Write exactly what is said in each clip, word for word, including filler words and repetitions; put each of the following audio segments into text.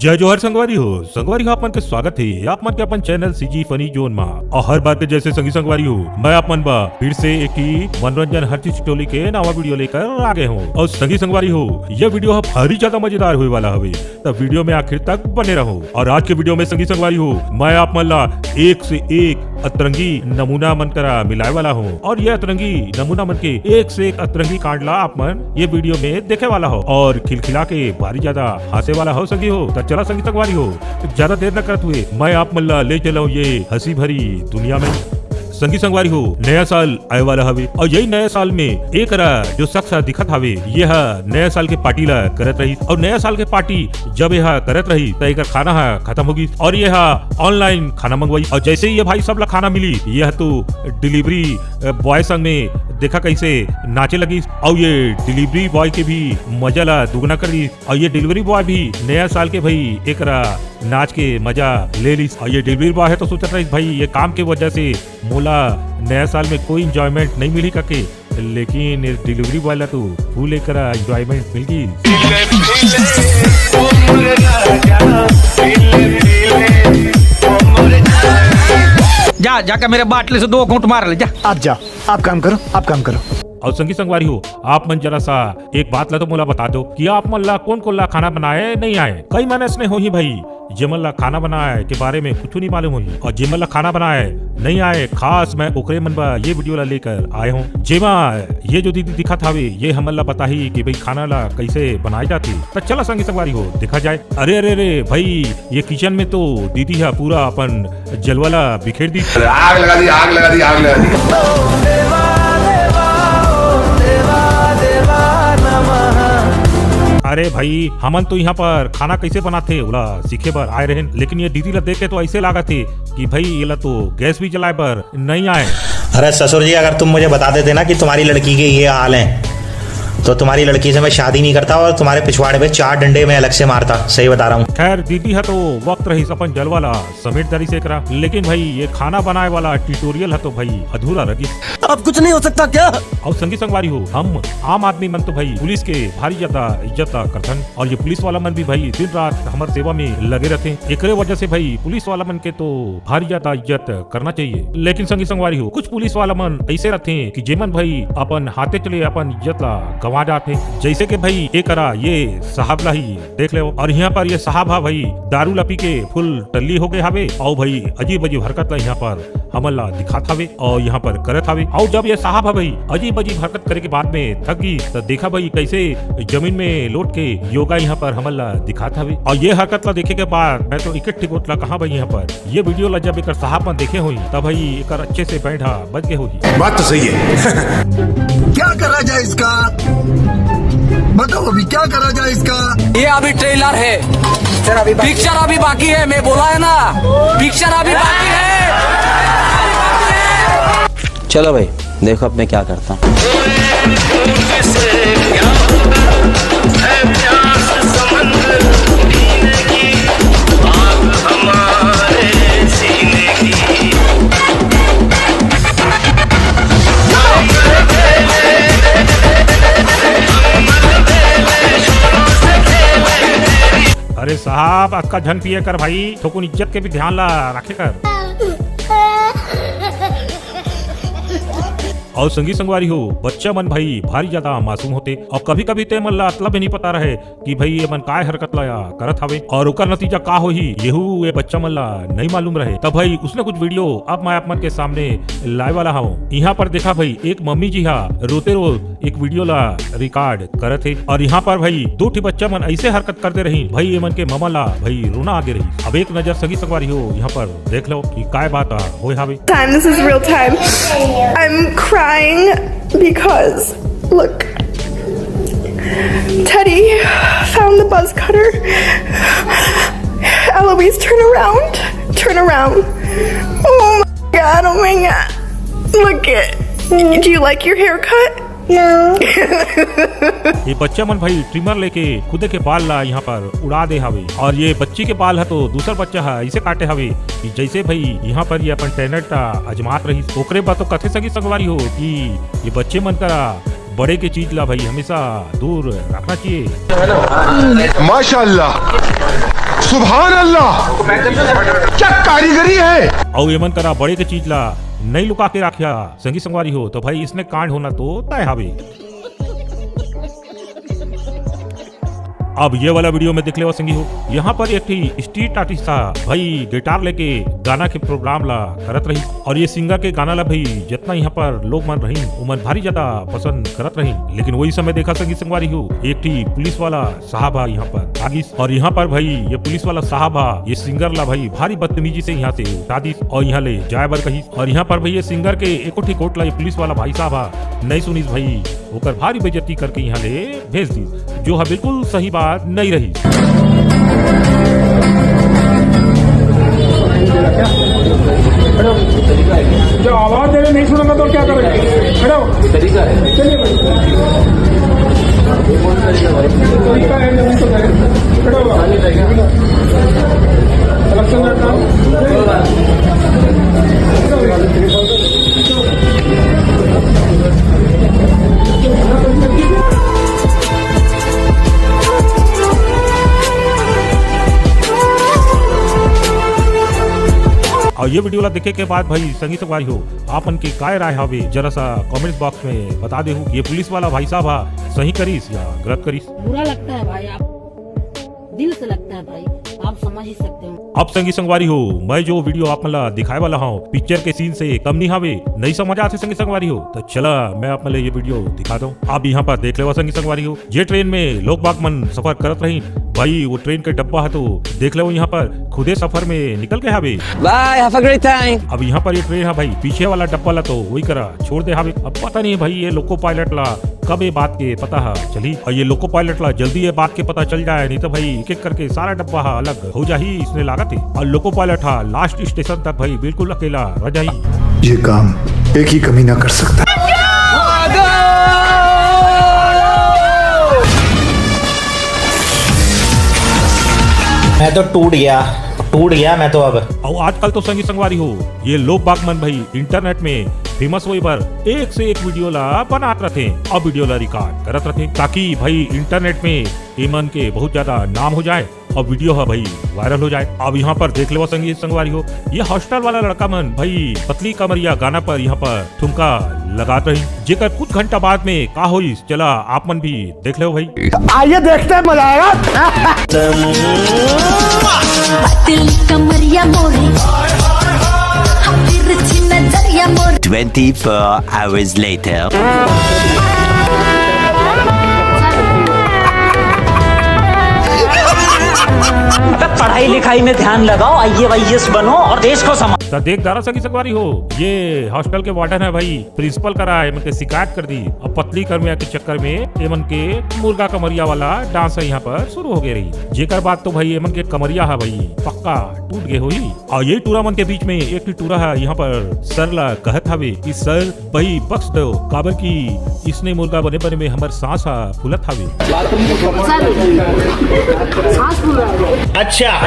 जय जोहार संगवारी हो, संगवारी हो, आप मन के स्वागत हे आप मन के अपन चैनल सीजी फनी जोन मा। और हर बार के जैसे संगी संगवारी हो, मैं आप मन बा फिर से एक ही मनोरंजन हर चीज टोली के नवा वीडियो लेकर आ गए हूँ। और संगी संगवारी हो, ये वीडियो ह भारी ज्यादा मजेदार होए वाला हवे, त वीडियो में आखिर तक बने रहो। और आज के वीडियो में संगी संगवारी हो, मैं आप मन ला एक से एक अतरंगी नमूना मन करा मिलाए वाला हूँ। और ये अतरंगी नमूना मन के एक से एक अतरंगी कांड ला आप मन ये वीडियो में देखे वाला हो और खिलखिला के भारी ज्यादा हंसे वाला हो संगी हो। त चला संगी संगवारी हो, ज्यादा देर न करत हुए मैं आप मन ला ले चलूं ये हंसी भरी दुनिया में। संगी संगवारी हो, नया साल आए वाला हवे और यही नया साल में एकरा जो शख्स ह दिखत हवे, ये ह नया साल के पार्टी ला करत रही और नया साल के पार्टी जब ये ह करत रही त एकर खाना ह खत्म हो गई और ये ह ऑनलाइन खाना मंगवाई। और जैसे ही ये भाई सब ला खाना मिली, ये ह तो डिलीवरी बॉय संग में देखा कैसे नाचे लगी और ये डिलीवरी बॉय के भी मजा ला दुगना कर दी। और ये डिलीवरी बॉय भी नया साल के भाई एकरा नाच के मजा ले ली। और ये डिलीवरी बॉय है तो सोचत रही भाई ये काम के वजह से मोला नया साल में कोई एंजॉयमेंट नहीं मिली करके, लेकिन ये डिलीवरी बॉय ला तो फुल एकरा एंजॉयमेंट मिल गई। जा, जाके मेरे बाटले से दो घूंट मार ले, जा। आप जाओ, आप काम करो, आप काम करो। और संगी संगवारी हो, आप मन जरा सा एक बात ला तो मोला बता दो कि आप मन ला कोन कोन ला खाना बनाए नहीं आए। कई मन ऐसने होही भाई, जेमन ला खाना बनाए के बारे में कुछ नहीं मालूम होही, और जेमन ला खाना बनाए नहीं आए, खास मैं ओकरे मन बर ये वीडियो ला लेकर आए हूँ। जेमा ये जो दीदी दिखत हावे, ये हमन ला बताही कि भाई खाना ला कैसे बनाए जाथे। त चला संगी संगवारी हो, देखा जाए। अरे अरे अरे भाई, ये किचन में तो दीदी हा पूरा अपन जलवा ला बिखेर दी। आग लगा दी, आग लगा दी, आग लगा दी। अरे भाई, हमन तो यहाँ पर खाना कैसे बनाथे ओला सीखे बर आए रहेन, लेकिन ये दीदी ला देख के तो ऐसे लागत हे कि भाई ये ला तो गैस भी जलाए बर नहीं आए। अरे ससुर जी, अगर तुम मुझे बता देते ना कि तुम्हारी लड़की के ये हाल हैं, तो तुम्हारी लड़की से मैं शादी नहीं करता और तुम्हारे पिछवाड़े पे चार डंडे मैं अलग से मारता, सही बता रहा हूँ। खैर, दीदी ह तो वक्त रहिस अपन जलवा ला समेट डरिस एकरा, लेकिन भाई ये खाना बनाए वाला ट्यूटोरियल ह तो भाई अधूरा रहिस। अब कुछ नहीं हो सकता क्या? अउ संगी संगवारी हो, हम आम आदमी मन तो भाई पुलिस के भारी ज्यादा इज्जत करथन, और ये पुलिस वाला मन भी भाई दिन रात हमर सेवा में लगे रहथे। एकरे वजह से भाई पुलिस वाला मन के तो भारी ज्यादा इज्जत करना चाहिए। लेकिन संगी संगवारी हो, कुछ पुलिस वाला मन ऐसे रहथे कि जेमन भाई अपन हाथे चले अपन इज्जत ला गंवा जाथे। जैसे कि भाई एकरा ये साहब ला ही देख लेव, और यहाँ पर ये साहब हा भाई दारू ला पी के फुल टल्ली हो गए हावे, और भाई अजीब अजीब हरकत ला यहाँ पर हमन ला दिखात हावे और यहाँ पर करत हावे। और जब ये साहब हा भाई अजीब अजीब हरकत करे के बाद में थक गई, तो देखा भाई कैसे जमीन में लोट के योगा यहाँ पर हमन ला दिखात हावे। और ये हरकत ला देखे के बाद मैं तो इकट्ठी गोट ला कहा भाई यहाँ पर ये वीडियो ला जब एकर साहब मन देखे होही, तब भाई एकर अच्छे से बैंड हा बज गए होही। बात तो सही है। क्या करा जाए इसका, बताओ अभी क्या करा जाए इसका। ये अभी ट्रेलर है, पिक्चर अभी बाकी है, मैं बोला है ना, पिक्चर अभी बाकी है। चलो भाई, देखो अब मैं क्या करता हूँ। अरे साहब, अक्का झन पिए कर भाई, थोकुन इज्जत के भी ध्यान ला रखे कर। और संगी संगवारी हो, बच्चा मन भाई भारी ज्यादा मासूम होते, और कभी-कभी ते मन ला अतला भी नहीं पता रहे कि भाई ये मन काय हरकत ला करत हवे, और ओकर नतीजा का होही, येहू ये बच्चा मन ला नहीं मालूम रहे। तब भाई उसने कुछ वीडियो अब मैं आप मन के सामने लाए वाला हूँ। यहाँ पर देखा भाई, एक मम्मी जी हा रोते रो एक वीडियो ला रिकॉर्ड करत हे। और यहाँ पर भाई दो ठी बच्चा मन ऐसे हरकत करते रही, भाई ये मन के ममा ला भाई रोना आगे रही। अब एक नजर संगी संगवारी हो यहाँ पर देख लो कि काय बात होए हावे। Time, this is real time. I'm crying because look, Teddy found the buzz cutter. Eloise, turn around, turn around. Oh my God, oh my God. Look at, do you like your haircut? ये बच्चा मन भाई trimmer लेके खुदे के बाल ला यहाँ पर उड़ा दे हवे, और ये बच्ची के बाल ह तो दूसर बच्चा ह ऐसे काटे हवे कि जैसे भाई यहाँ पर ये अपन टैलेंट ला आजमात रही। ओकरे बाद तो कथे संगी संगवारी हो कि ये बच्चे मन करा बड़े के चीज ला भाई हमेशा दूर रखना चाहिए। माशाअल्लाह, सुभान अल्लाह, क्या कारीगरी है। अउ एमन करा बड़े के चीज ला नहीं लुका के राख्या संगी संगवारी हो, तो भाई इसने कांड होना तो तय हवे। अब ये वाला वीडियो में देख लेवा संगी हो, यहाँ पर एक ठी स्ट्रीट आर्टिस्ट था भाई, गिटार लेके गाना के प्रोग्राम ला करत रही, और ये सिंगर के गाना ला भाई जितना यहाँ पर लोग मन रही, उमन भारी ज्यादा पसंद करत रही। लेकिन वही समय देखा संगी संगवारी हो, एक ठी पुलिस वाला साहब हा यहाँ पर आ गिस, और यहाँ पर भाई ये पुलिस वाला साहब हा ये सिंगर ला भाई भारी बदतमीजी से यहाँ से उठा दिस, और यहाँ ले जाए बर कहिस। और यहाँ पर भाई ये सिंगर के एको ठी कोट ला ये पुलिस वाला भाई साहब हा नहीं सुनिस भाई, ओकर भारी बेइज्जती करके यहाँ ले भेज दिस, जो हा बिल्कुल सही बात नहीं रही। जो आवाज दे रहे नहीं सुनेगा तो क्या करेगा? खड़े हो। तरीका है। चलिए भाई। तरीका है, जल्दी से करें। खड़े हो। इलेक्शन लड़ता हूँ। और ये वीडियो ला देखे के बाद भाई संगी संगवारी हो, आप मन के काय राय हवे, जरा सा कमेंट्स बॉक्स में बता देहू। ये पुलिस वाला भाई साहब हा सही करिस या गलत करिस? बुरा लगता है भाई, आप दिल से लगता है भाई, आप समझ ही सकते हो। अब संगी संगवारी हो, मैं जो वीडियो आप मन ला दिखाए वाला हूँ पिक्चर के सीन से कम नहीं हावे, नहीं समझ आते संगी संगवारी हो, तो चला मैं आप मन ला ये वीडियो दिखा दूँ। आप यहाँ पर देख लेवा संगी संगवारी हो, जे ट्रेन में लोग बाग मन सफर करत रही भाई, वो ट्रेन के डब्बा है तो देख लेवा यहाँ पर खुदे सफर में निकल के हावे। Bye, have a great time। अब यहाँ पर ये ट्रेन है भाई, पीछे वाला डब्बा ला तो वही करा छोड़ दे हावे। अब पता नहीं भाई ये लोको पायलट ला कब ये बात के पता है चली, और ये लोको पायलट ला जल्दी ये बात के पता चल जाए, नहीं तो भाई एक एक करके सारा डब्बा हा अलग हो जाही इसने लागत है। और लोको पायलट हा लास्ट स्टेशन तक भाई बिल्कुल अकेला रह जाही। ये काम एक ही कमीना कर सकता है। मैं तो टूट गया, टूट गया मैं तो अब। और आजकल तो संगी संगवारी हो, ये लोग बाग मन भाई इंटरनेट में फेमस होए बर एक से एक वीडियो ला बनात रथे, अब वीडियो ला रिकॉर्ड करत रथे, ताकि भाई इंटरनेट में एमन के बहुत ज्यादा नाम हो जाए और वीडियो हा भाई वायरल हो जाए। अब यहाँ पर देख लेवा संगी संगवारी हो, ये हॉस्टल वाला लड़का मन भाई पतली कमरिया गाना पर यहाँ पर ठुमका लगात रही, जेकर कुछ घंटा बाद में का होइस, चला आप मन भी देख लेवा भाई। आइए देखते हैं, मजा आएगा। पतली कमरिया मोरी, तिरछी नजरिया मोरी। Twenty-four hours later. अबे पढ़ाई लिखाई में ध्यान लगाओ, आईएएस बनो और देश को संभालो। तो देख दारा संगी संगवारी हो, ये हॉस्टल के वार्डन है भाई, प्रिंसिपल करा है, मतलब शिकायत कर दी। अब पतली कमरिया के चक्कर में एमन के मुर्गा कमरिया वाला डांस है यहाँ पर शुरू हो गए रही, जेकर बाद तो भाई एमन के कमरिया है भाई पक्का टूट गए होही। और ये टूरा मन के बीच में एक ठो टूरा है यहाँ पर सर ला कहत हवे कि सर भाई बख्श दो, काबर कि इसने मुर्गा बने बने में हमर सांस हा फूलत हवे। सर, सांस फूल रहा है। अच्छा।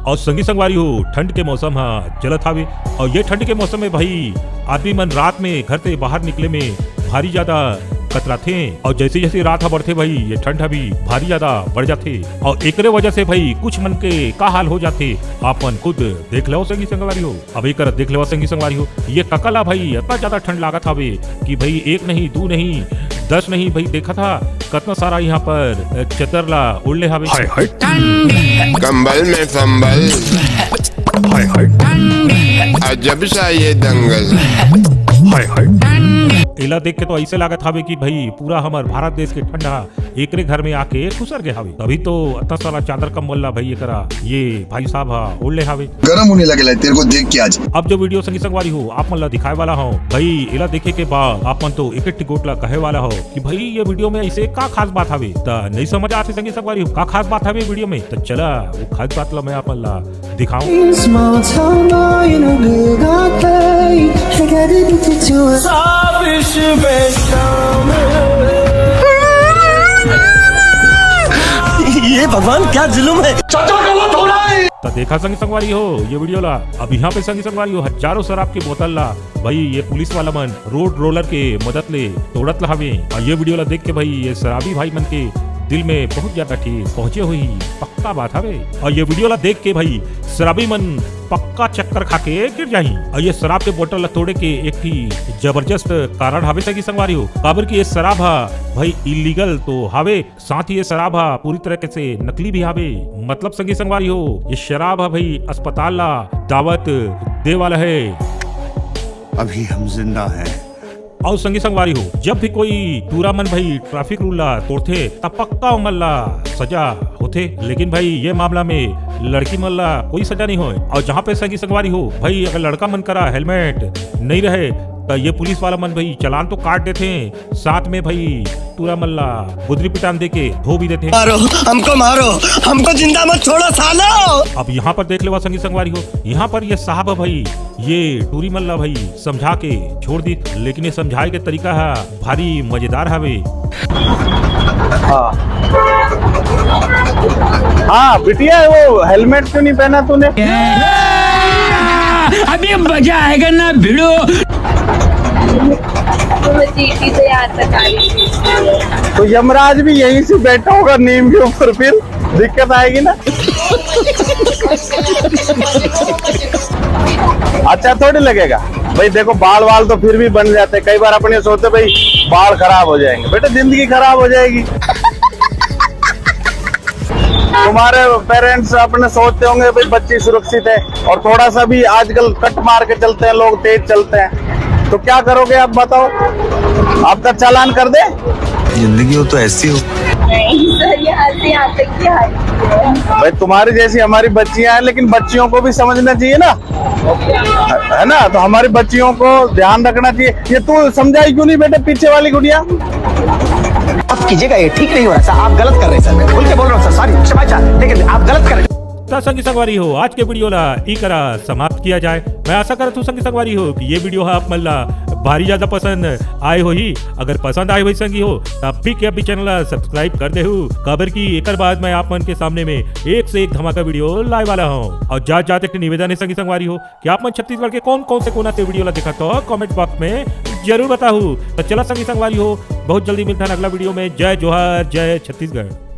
और संगी संगवारी हो, ठंड के मौसम हा चलत हवे, और ये ठंड के मौसम में भाई आदमी मन रात में घर से बाहर निकले में भारी ज्यादा कतराथे, और जैसे जैसे रात हा बढ़थे भाई, ये ठंड हा भी भारी ज्यादा बढ़ जाथे, और एकरे वजह से भाई कुछ मन के का हाल हो जाथे, आप मन खुद देख लो संगी संगवारी हो। अब एकर देख लेवा संगी संगवारी हो, ये कका ला भाई इतना ज्यादा ठंड लागत हवे कि भाई एक नहीं, दू नहीं, दस नहीं भाई, देखा था कतना सारा यहाँ पर चदर ला ओढ़ले हवे। हाय हाय। कंबल में संबल। हाय हाय। अजब सा ये दंगल। हाय हाय। एला देख के तो ऐसे लागत हवे कि भाई पूरा हमर भारत देश के ठंडा एकरे घर में आके खुसर गए हवे, तभी तो अतना सारा चादर कम्बल ला भाई एकरा ये भाई साहब हा ओढ़ ले हवे। गर्म होने लगे तेरे को देख के आज। अब जो वीडियो संगी संगवारी हो आप मन ला दिखाए वाला हो भाई, एला देखे के बाद आप मन तो एक टिकोट ला कहे वाला हो कि भाई ये वीडियो में ऐसे का खास बात हवे। त नहीं समझ आते संगी संगवारी हो का खास बात हवे वीडियो में, त चला वो खास बात ला मैं आप मन ला दिखाऊं। ये भगवान क्या जुलुम है। चाचा गलत हो रहा है। त देखा संगी संगवारी हो ये वीडियो ला। अब यहाँ पे संगी संगवारी हो हजारों शराब के बोतल ला भाई ये पुलिस वाला मन रोड रोलर के मदद ले तोड़त ला हवे। और ये वीडियो ला देख के भाई ये शराबी भाई मन के दिल में बहुत ज्यादा ठेस पहुंचे हुई पक्का बात हवे। और ये वीडियो ला देख के भाई शराबी मन पक्का चक्कर खा के गिर जाही। और ये शराब के बोतल ला तोड़े के एक ही जबरदस्त कारण हवे संगी संगवारी हो, काबर कि ये शराब हा भाई इलीगल तो हवे, साथ ही ये शराब हा पूरी तरह से नकली भी हवे। मतलब संगी संगवारी हो ये शराब हा भाई अस्पताल ला दावत दे वाला है। अभी हम जिंदा हैं। और संगी संगवारी हो जब भी कोई टूरा मन भाई ट्रैफिक रूल ला तोड़थे त पक्का ओमन ला सजा होथे, लेकिन भाई ये मामला में लड़की मन ला कोई सजा नहीं होय। और जहाँ पे संगी संगवारी हो भाई अगर लड़का मन करा हेलमेट नहीं रहे त ये पुलिस वाला मन भाई चालान तो काट देथे, साथ में भाई टूरा मन ला गुदरी पिटान दे के धो भी देथे। मारो, हमको मारो, हमको जिंदा मत छोड़ो सालो। अब यहाँ पर देख लेवा संगी संगवारी हो, यहाँ पर ये साहब भाई ये टूरी मन ला भाई समझा के छोड़ दी, लेकिन ये समझाए के तरीका हा भारी मजेदार हवे। हाँ। हाँ बिटिया, वो हेलमेट क्यों नहीं पहना तूने? अभी मजा आएगा ना भिड़ो। तो यमराज भी यहीं से बैठा होगा नीम के ऊपर, फिर दिक्कत आएगी ना। अच्छा थोड़ी लगेगा भाई, देखो बाल वाल तो फिर भी बन जाते हैं। कई बार अपन ये सोचते भाई बाल खराब हो जाएंगे, बेटा जिंदगी खराब हो जाएगी। तुम्हारे पेरेंट्स अपने सोचते होंगे भाई बच्ची सुरक्षित है, और थोड़ा सा भी आजकल कट मार के चलते हैं लोग, तेज चलते हैं, तो क्या करोगे आप बताओ? आपका चालान कर दे। जिंदगी हो तो ऐसी हो। नहीं सर, यहाँ से यहाँ तक की हालत है। भाई तुम्हारी जैसी हमारी बच्चियां हैं, लेकिन बच्चियों को भी समझना चाहिए ना, है ना? तो हमारी बच्चियों को ध्यान रखना चाहिए। ये तू समझाई क्यों नहीं बेटे, पीछे वाली गुड़िया? अब कीजिएगा, ये ठीक नहीं हो रहा सर, आप गलत कर रहे हैं सर, मैं खुल के बोल रहा हूँ सर, सॉरी, क्षमा चाह, लेकिन आप गलत कर रहे हैं। त संगी संगवारी हो, आज के वीडियो ला ई करा समाप्त किया जाए। मैं आशा करत हूँ संगी संगवारी हो कि ये वीडियो हा आप मन ला भारी ज्यादा पसंद आए होही। अगर पसंद आए होही संगी हो, त पीकेएफबी चैनल ला सब्सक्राइब कर देहू, काबर कि एकर बाद मैं आप मन के सामने में एक से एक धमाका वीडियो लाए वाला हूँ। और जात जात एक निवेदन है संगी संगवारी हो कि आप मन छत्तीसगढ़ के कौन कौन से कोना से वीडियो ला देखत हो, कमेंट बॉक्स में जरूर बताहू। त चला संगी संगवारी हो, बहुत जल्दी मिलता है अगला वीडियो में। जय जोहार, जय छत्तीसगढ़।